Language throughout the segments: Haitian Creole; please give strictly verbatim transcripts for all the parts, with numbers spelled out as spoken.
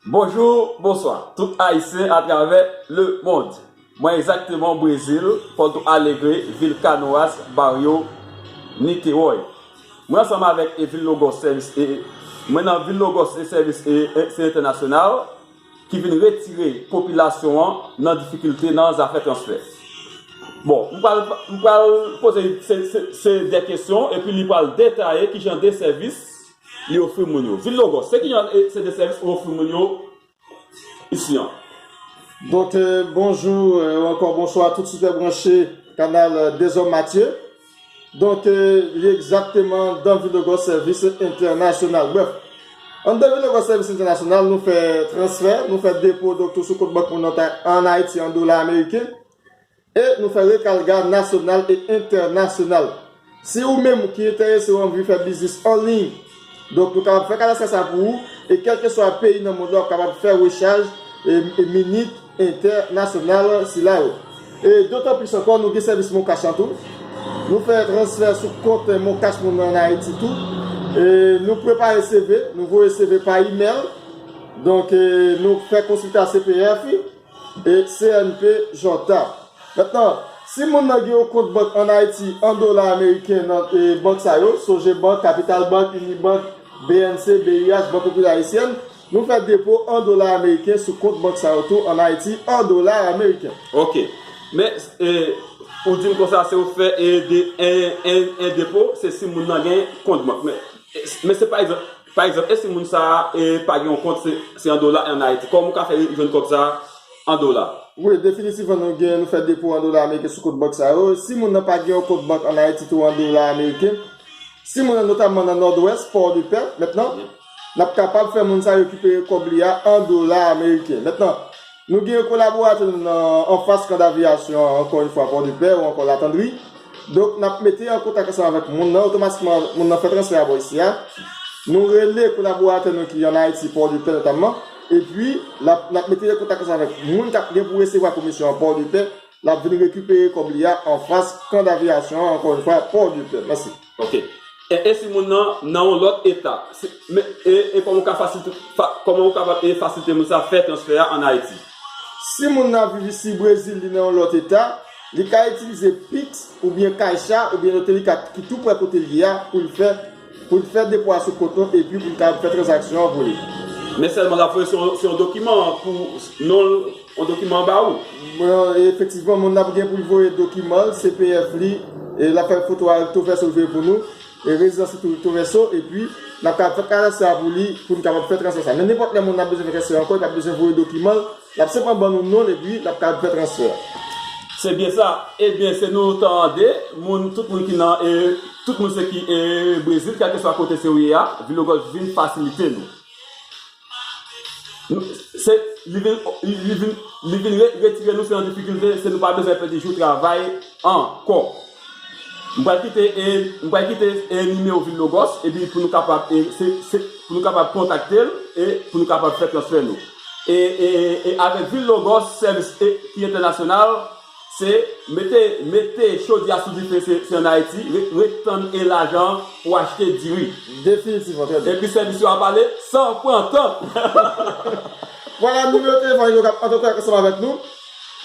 Bonjou, bonswa, tout Ayisyen atravè lemond. Mwen egzakteman Brezil, Porto Alegre, vil Canoas, barrio Niterói. Mwen ansanm avèk e Vil Logos Sèvis e mwen nan Vil Logos e Sèvis e e se entènasyonal ki vin retire popilasyon an nan difikilte nan zafè transfè. Bon, m pral, m pral poze se, se, se de kesyon epi li pral detaye kijan de sèvis li ofri moun yo. Vil Logos, se kijan e se de sèvis ou ofri moun yo isi an? Donk, euh, bonjou, euh, ou ankò bonswa tout sitè branche kanal euh, Dezòm Matye. Donk, euh, li egzakteman dan Vil Logos Sèvis Entènasyonal. Brèf, anndan Vil Logos Sèvis Entènasyonal, nou fè transfè, nou fè depo donk tou sou kont bank moun nan ta- ann Ayiti an dola ameriken. E nou fè rekalga nasyonal e entènasyonal. Si ou menm ki enterese ou anvi fè biznis an liy, donk nou kapab fè kadastra sa pou ou e kèlkeswa peyi nan mond lan ou kapab fè rechaj e, e minit entènasyonal sila yo. E dotan plis ankò nou gen sèvis Moncash lan tou. Nou fè transfè sou kont Moncash moun nan ann Ayiti tou. E nou prepare C V, nou voye C V pa imèl. Donk e, nou fè konsilta C P F e C N P J. Mentnan, si moun nan gen yon kont bank ann Ayiti an dola ameriken nan e, bank sa yo, Sogebank, Capital Bank, Unibank, B N C, B I H, Bank Popilè Ayisyèn, nou fè depo an dola ameriken sou kont bank sa yo tou ann Ayiti an dola ameriken. Ok. Men, e, ou di m konsa, se ou fè e, de, en, en, en depo, se si moun nan gen kont bank. Men, men se pa egzanp, pa egzanp, e si moun sa a e, pa gen yon kont, se, se an dola ann Ayiti. Kòman ou ka fè jwenn kòb sa a an dola? Wi, definitivman, nou gen, nou fè depo an dola ameriken sou kont bank sa yo. Si moun nan pa gen yon kont bank ann Ayiti tou an dola ameriken, si moun nan notamman nan Nòdwès, Port de Paix, mentnan, n ap kapab fè moun sa rekipere kòb li a an dola ameriken. Mentnan, nou gen kolaboratè nou nan anfas kan davyasyon an, ankò yon fwa, Port de Paix ou ankò Latandri. Donk, n ap mete an kontak ansanm avèk moun nan, otomatikman, moun nan fè transfè a bò isi a. Nou rele kolaboratè nou ki ann Ayiti, Port de Paix notamman, epi l ap, n ap mete yo an kontak ansanm avèk moun k ap gen pou resevwa komisyon an Port de Paix, l ap vin rekipere kòb li a anfas kan davyasyon an, ankò yon fwa, Port de Paix. Mèsi. Ok. E, e si moun nan nan yon lòt eta? Si, men, e, e kòman ou ka fasilite, fa, kòman ou kapab e fasilite moun sa fè transfè a ann Ayiti? Si moun nan ap viv isi Brezil, li nan yon lòt eta, li ka itilize Pix oubyen Caixa oubyen Lotérica ki tou prè kote li a pou l fè pou l fè depo a sou kont nou epi pou l ka fè tranzaksyon an pou li. Men sèlman l ap voye se yon, se yon dokiman pou non l, yon dokiman ba ou. Bon, efektivman, moun nan ap gen pou l voye dokiman l, C P F li, e l ap fè foto a recto verso l voye pou nou, e rezidans li tou recto verso, epi n ap ka fè kadastra pou li pou n kapab fè transfè sa. Men nenpòt lè moun nan ap bezwen fè transfè ankò, li p ap bezwen voye dokiman l, l ap senpman ban nou non l epi l ap ka fè transfè a. Se byen sa. Ebyen, se nou tande, moun, tout moun ki nan, e, tout moun se ki e, Brezil, kèlkeswa kote se ou ye a, Vil Logos vin fasilite nou. Nou, se, li vin, li vin, li vin re, retire nou se yon difikilte, se nou pa bezwen pèdi jou travay ankò. M pral kite, e, m pral kite e, nimewo Vil Logos, epi pou nou kapab, e, se, se, pou nou kapab kontakte l, e pou nou kapab fè transfè nou. E, e, e avèk Vil Logos, sèvis e, ki entènasyonal, se mete, mete chodyè a sou dife, se, se ann Ayiti, re, ret tann e lajan pou achte diri. Definitivman, trè byen. Epi sèvis yo ap ale san pran tan. Vwala, nimewo telefòn yo k ap antre kontak ansanm avèk nou,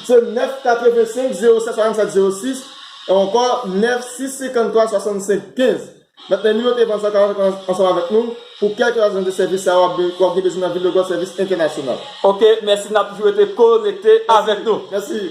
se nèf katrevensenk zewo sèt swasannsèt zewo sis, e ankò nèf sis senkanntwa swasannsenk kenz. Mentnan, nimewo telefòn sa w ka rankontre ansanm avèk nou pou kèlkeswa jan de sèvis sa w ap, w ap gen bezwen nan Vil Logos, sèvis entènasyonal. Ok, mèsi, n ap toujou rete konekte avèk nou. Mèsi.